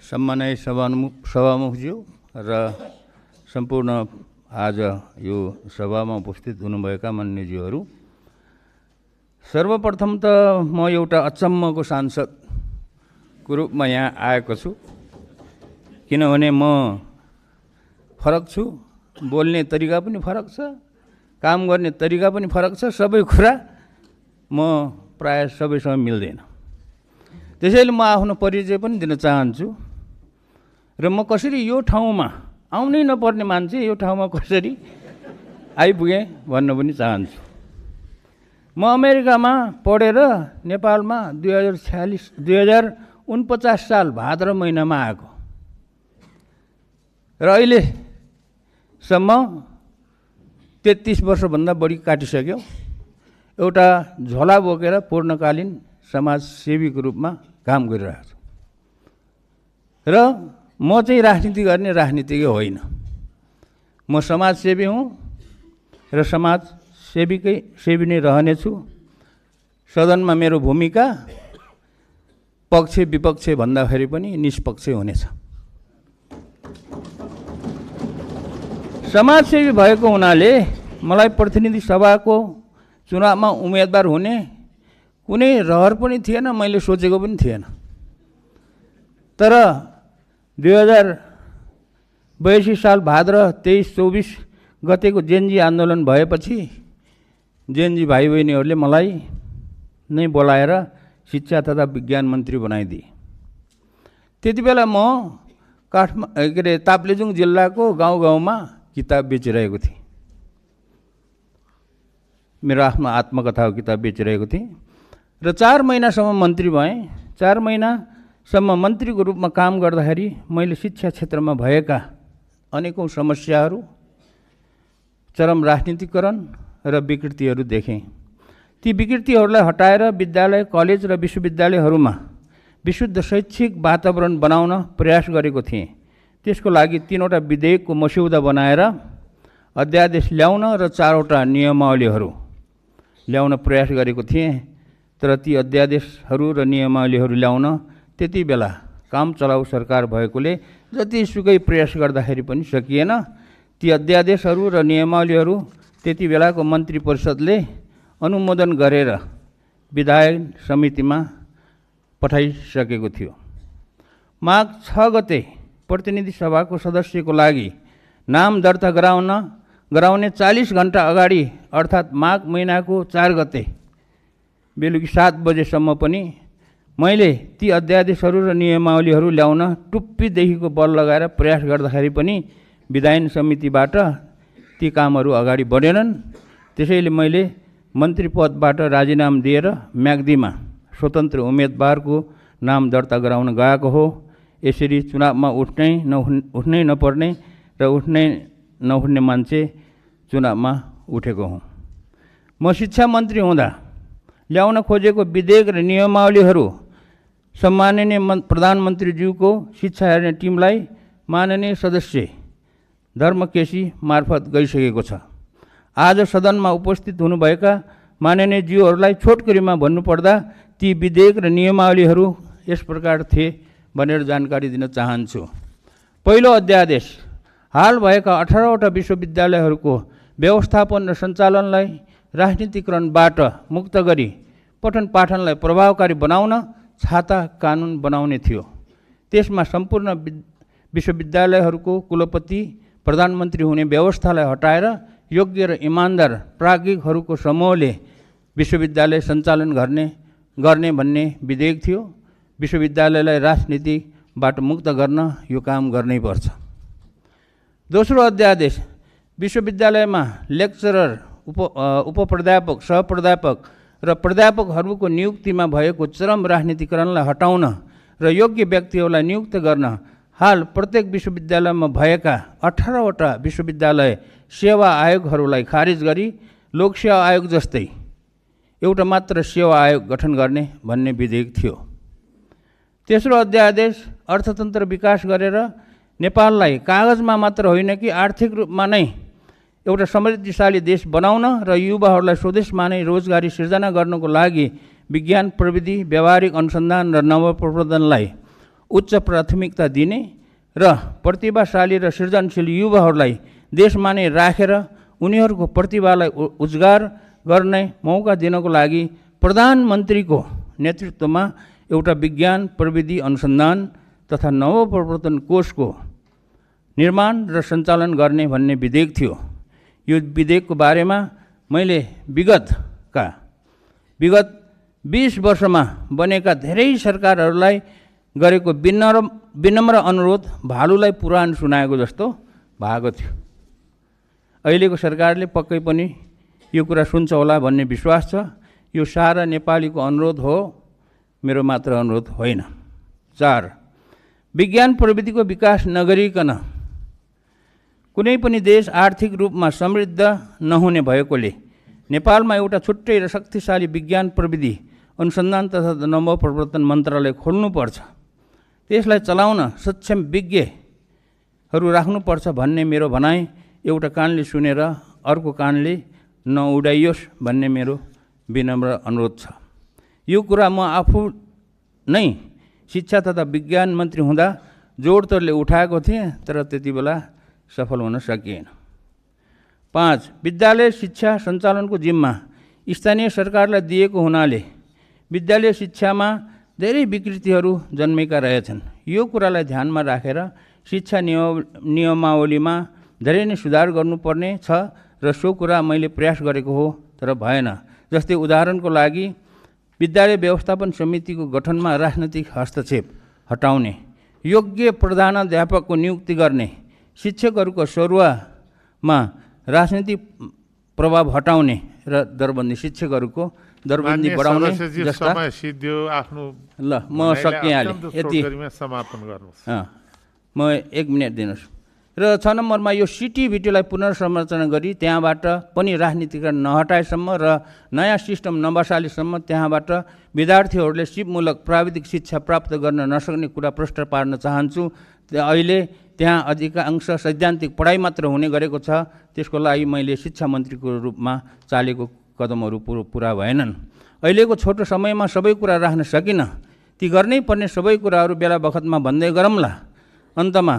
सम्माननीय सभामुखज्यू र सम्पूर्ण आज यो सभामा उपस्थित हुनुभएका मान्यज्यूहरू, सर्वप्रथम त म एउटा अचम्मको सांसदको रूपमा यहाँ आएको छु। किनभने म फरक छु, बोल्ने तरिका पनि फरक छ, काम गर्ने तरिका पनि फरक छ, सबै कुरा म प्राय सबैसँग मिल्दैन। त्यसैले म आफ्नो परिचय पनि दिन चाहन्छु र म कसरी यो ठाउँमा आउनै नपर्ने मान्छे यो ठाउँमा कसरी आइपुगेँ भन्न पनि चाहन्छु। म अमेरिकामा पढेर नेपालमा 2049 साल भाद्र महिनामा आएको र अहिलेसम्म 33 वर्षभन्दा बढी काटिसक्यो। एउटा झोला बोकेर पूर्णकालीन समाजसेवीको रूपमा काम गरिरहेको छु र म चाहिँ राजनीति गर्ने राजनीतिज्ञ होइन। म समाजसेवी हुँ र सेवी नै रहनेछु। सदनमा मेरो भूमिका पक्ष विपक्ष भन्दाखेरि पनि निष्पक्ष हुनेछ। समाजसेवी भएको हुनाले मलाई प्रतिनिधि सभाको चुनावमा उम्मेदवार हुने कुनै रहर पनि थिएन, मैले सोचेको पनि थिएन। तर 2082 साल भाद्र 23-24 गतेको जेनजी आन्दोलन भएपछि जेनजी भाइ बहिनीहरूले मलाई नै बोलाएर शिक्षा तथा विज्ञान मन्त्री बनाइदिए। त्यति बेला म ताप्लेजुङ जिल्लाको गाउँ गाउँमा किताब बेचिरहेको थिएँ। मेरो आफ्नो आत्मकथाको किताब बेचिरहेको थिएँ र 4 महिनासम्म मन्त्री भएँ। 4 महिनासम्म मन्त्रीको रूपमा काम गर्दाखेरि मैले शिक्षा क्षेत्रमा भएका अनेकौँ समस्याहरू, चरम राजनीतिकरण र विकृतिहरू देखेँ। ती विकृतिहरूलाई हटाएर विद्यालय, कलेज र विश्वविद्यालयहरूमा विशुद्ध शैक्षिक वातावरण बनाउन प्रयास गरेको थिएँ। त्यसको लागि 3वटा विधेयकको मस्यौदा बनाएर अध्यादेश ल्याउन र 4वटा नियमावलीहरू ल्याउन प्रयास गरेको थिएँ। तर ती अध्यादेशहरू र नियमावलीहरू ल्याउन त्यति बेला काम चलाउ सरकार भएकोले जतिसुकै प्रयास गर्दाखेरि पनि सकिएन। ती अध्यादेशहरू र नियमावलीहरू त्यति बेलाको मन्त्री परिषदले अनुमोदन गरेर विधायन समितिमा पठाइसकेको थियो। माघ 6 गते प्रतिनिधि सभाको सदस्यको लागि नाम दर्ता गराउने 40 घण्टा अगाडि अर्थात् माघ महिनाको 4 गते बेलुकी 7 बजेसम्म पनि मैले ती अध्यादेशहरू र नियमावलीहरू ल्याउन टुप्पीदेखिको बल लगाएर प्रयास गर्दाखेरि पनि विधायन समितिबाट ती कामहरू अगाडि बढेनन्। त्यसैले मैले मन्त्री पदबाट राजीनामा दिएर म्याग्दीमा स्वतन्त्र उम्मेदवारको नाम दर्ता गराउन गएको हो। यसरी चुनावमा उठ्नै नपर्ने र उठ्नै नहुने मान्छे चुनावमा उठेको हुँ। म शिक्षा मन्त्री हुँदा ल्याउन खोजेको विधेयक र नियमावलीहरू सम्माननीय प्रधानमन्त्रीज्यूको शिक्षा हेर्ने टिमलाई माननीय सदस्य धर्मकेशी मार्फत गइसकेको छ। आज सदनमा उपस्थित हुनुभएका माननीय ज्यूहरूलाई छोटकरीमा भन्नुपर्दा ती विधेयक र नियमावलीहरू यस प्रकार थिए भनेर जानकारी दिन चाहन्छु। पहिलो अध्यादेश हाल भएका 18वटा विश्वविद्यालयहरूको व्यवस्थापन र सञ्चालनलाई राजनीतिकरणबाट मुक्त गरी पठन पाठनलाई प्रभावकारी बनाउन छाता कानुन बनाउने थियो। त्यसमा सम्पूर्ण विश्वविद्यालयहरूको कुलपति प्रधानमन्त्री हुने व्यवस्थालाई हटाएर योग्य र इमान्दार प्राज्ञिकहरूको समूहले विश्वविद्यालय सञ्चालन गर्ने भन्ने विधेयक थियो। विश्वविद्यालयलाई राजनीतिबाट मुक्त गर्न यो काम गर्नै पर्छ। दोस्रो अध्यादेश विश्वविद्यालयमा लेक्चरर, उपप्राध्यापक, सहप्राध्यापक र प्राध्यापकहरूको नियुक्तिमा भएको चरम राजनीतिकरणलाई हटाउन र योग्य व्यक्तिहरूलाई नियुक्त गर्न हाल प्रत्येक विश्वविद्यालयमा भएका 18वटा विश्वविद्यालय सेवा आयोगहरूलाई खारेज गरी लोकसेवा आयोग जस्तै एउटा मात्र सेवा आयोग गठन गर्ने भन्ने विधेयक थियो। तेस्रो अध्यादेश अर्थतन्त्र विकास गरेर नेपाललाई कागजमा मात्र होइन कि आर्थिक रूपमा नै एउटा समृद्धिशाली देश बनाउन र युवाहरूलाई स्वदेशमा नै रोजगारी सिर्जना गर्नको लागि विज्ञान, प्रविधि, व्यावहारिक अनुसन्धान र नवप्रवर्धनलाई उच्च प्राथमिकता दिने र प्रतिभाशाली र सृजनशील युवाहरूलाई देशमा नै राखेर उनीहरूको प्रतिभालाई उजागर गर्ने मौका दिनको लागि प्रधानमन्त्रीको नेतृत्वमा एउटा विज्ञान प्रविधि अनुसन्धान तथा नवप्रवर्तन कोषको निर्माण र सञ्चालन गर्ने भन्ने विधेयक थियो। यो विधेयकको बारेमा मैले विगत 20 वर्षमा बनेका धेरै सरकारहरूलाई गरेको विनम्र अनुरोध भालुलाई पुराण सुनाएको जस्तो भएको थियो। अहिलेको सरकारले पक्कै पनि यो कुरा सुन्छ होला भन्ने विश्वास छ। यो सारा नेपालीको अनुरोध हो, मेरो मात्र अनुरोध होइन। 4. विज्ञान प्रविधिको विकास नगरिकन कुनै पनि देश आर्थिक रूपमा समृद्ध नहुने भएकोले नेपालमा एउटा छुट्टै र शक्तिशाली विज्ञान प्रविधि अनुसन्धान तथा नवप्रवर्तन मन्त्रालय खोल्नुपर्छ। त्यसलाई चलाउन सक्षम विज्ञहरू राख्नुपर्छ भन्ने मेरो भनाइ एउटा कानले सुनेर अर्को कानले नउडाइयोस् भन्ने मेरो विनम्र अनुरोध छ। यो कुरा म आफू नै शिक्षा तथा विज्ञान मन्त्री हुँदा जोडतोडले उठाएको थिएँ, तर त्यति बेला सफल हुन सकिएन। 5. विद्यालय शिक्षा सञ्चालनको जिम्मा स्थानीय सरकारलाई दिएको हुनाले विद्यालय शिक्षामा धेरै विकृतिहरू जन्मेका रहेछन्। यो कुरालाई ध्यानमा राखेर शिक्षा नियमावलीमा धेरै नै सुधार गर्नुपर्ने छ र सो कुरा मैले प्रयास गरेको हो, तर भएन। जस्तै उदाहरणको लागि विद्यालय व्यवस्थापन समितिको गठनमा राजनैतिक हस्तक्षेप हटाउने, योग्य प्रधानाध्यापकको नियुक्ति गर्ने, शिक्षकहरूको सरुवामा राजनीतिक प्रभाव हटाउने र दरबन्दी शिक्षकहरूको दरबन्दी बढाउने जस्ता। ल म सकिहालेँ, यति समापन गर्नुहोस्। म 1 मिनट दिनुहोस्। र 6 नम्बरमा यो सिटिभिटीलाई पुनर्संरचना गरी त्यहाँबाट पनि राजनीतिकरण नहटाएसम्म र नयाँ सिस्टम नबसालेसम्म त्यहाँबाट विद्यार्थीहरूले सिपमूलक प्राविधिक शिक्षा प्राप्त गर्न नसक्ने कुरा प्रष्ट पार्न चाहन्छु। अहिले त्यहाँ अधिकांश सैद्धान्तिक पढाइ मात्र हुने गरेको छ। त्यसको लागि मैले शिक्षा मन्त्रीको रूपमा चालेको कदमहरू पुरा भएनन्। अहिलेको छोटो समयमा सबै कुरा राख्न सकिनँ। ती गर्नै पर्ने सबै कुराहरू बेला बखतमा भन्दै गरौँला। अन्तमा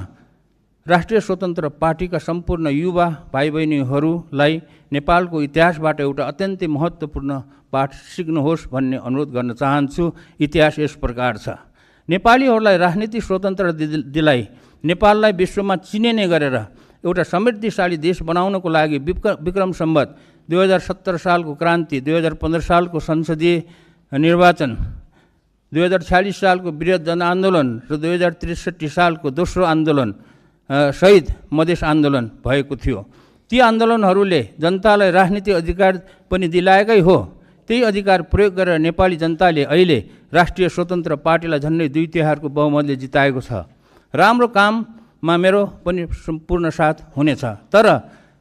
राष्ट्रिय स्वतन्त्र पार्टीका सम्पूर्ण युवा भाइ बहिनीहरूलाई नेपालको इतिहासबाट एउटा अत्यन्तै महत्त्वपूर्ण पाठ सिक्नुहोस् भन्ने अनुरोध गर्न चाहन्छु। इतिहास यस प्रकार छ। नेपालीहरूलाई राजनीतिक स्वतन्त्र दिलाई नेपाललाई विश्वमा चिनिने गरेर एउटा समृद्धिशाली देश बनाउनको लागि विक्रम सम्वत 2070 सालको क्रान्ति, 2015 सालको संसदीय निर्वाचन, 2046 सालको वृहत जनआन्दोलन र 2063 सालको दोस्रो आन्दोलन शहीद मधेस आन्दोलन भएको थियो। ती आन्दोलनहरूले जनतालाई राजनीतिक अधिकार पनि दिलाएकै हो। त्यही अधिकार प्रयोग गरेर नेपाली जनताले अहिले राष्ट्रिय स्वतन्त्र पार्टीलाई झन्डै 2/3 बहुमतले जिताएको छ। राम्रो काममा मेरो पनि सम्पूर्ण साथ हुनेछ। तर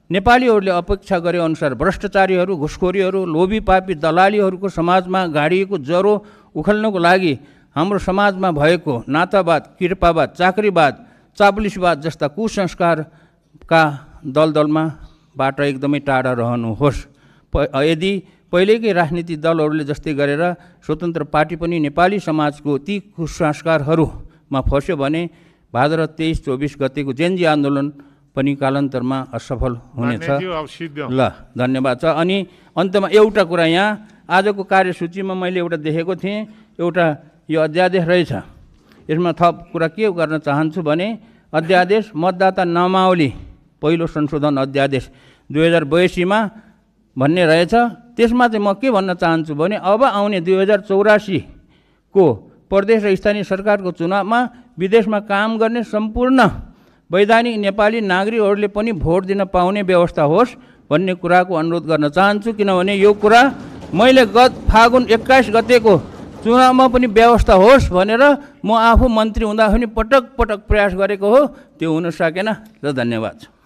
नेपालीहरूले अपेक्षा गरे अनुसार भ्रष्टाचारीहरू, घुसखोरीहरू, लोभी पापी दलालीहरूको समाजमा गाडिएको ज्वरो उखाल्नको लागि हाम्रो समाजमा भएको नातावाद, कृपावाद, चाकरीवाद, चापुलिसवाद जस्ता कुसंस्कारका दलदलमाबाट एकदमै टाढा रहनुहोस्। यदि पहिलेकै राजनीतिक दलहरूले जस्तै गरेर स्वतन्त्र पार्टी पनि नेपाली समाजको ती कुसंस्कारहरूमा फस्यो भने भाद्र 23-24 गतेको जेनजी आन्दोलन पनि कालान्तरमा असफल हुनेछ। ल धन्यवाद छ। अनि अन्तमा एउटा कुरा, यहाँ आजको कार्यसूचीमा मैले एउटा देखेको थिएँ, एउटा यो अध्यादेश रहेछ। यसमा थप कुरा के गर्न चाहन्छु भने अध्यादेश मतदाता नामावली पहिलो संशोधन अध्यादेश 2082 भन्ने रहेछ। त्यसमा चाहिँ म के भन्न चाहन्छु भने अब आउने 2084 को प्रदेश र स्थानीय सरकारको चुनावमा विदेशमा काम गर्ने सम्पूर्ण वैधानिक नेपाली नागरिकहरूले पनि भोट दिन पाउने व्यवस्था होस् भन्ने कुराको अनुरोध गर्न चाहन्छु। किनभने यो कुरा मैले गत फागुन 21 गतेको चुनावमा पनि व्यवस्था होस् भनेर म आफू मन्त्री हुँदा पनि पटक प्रयास गरेको हो। त्यो हुन सकेन। र धन्यवाद।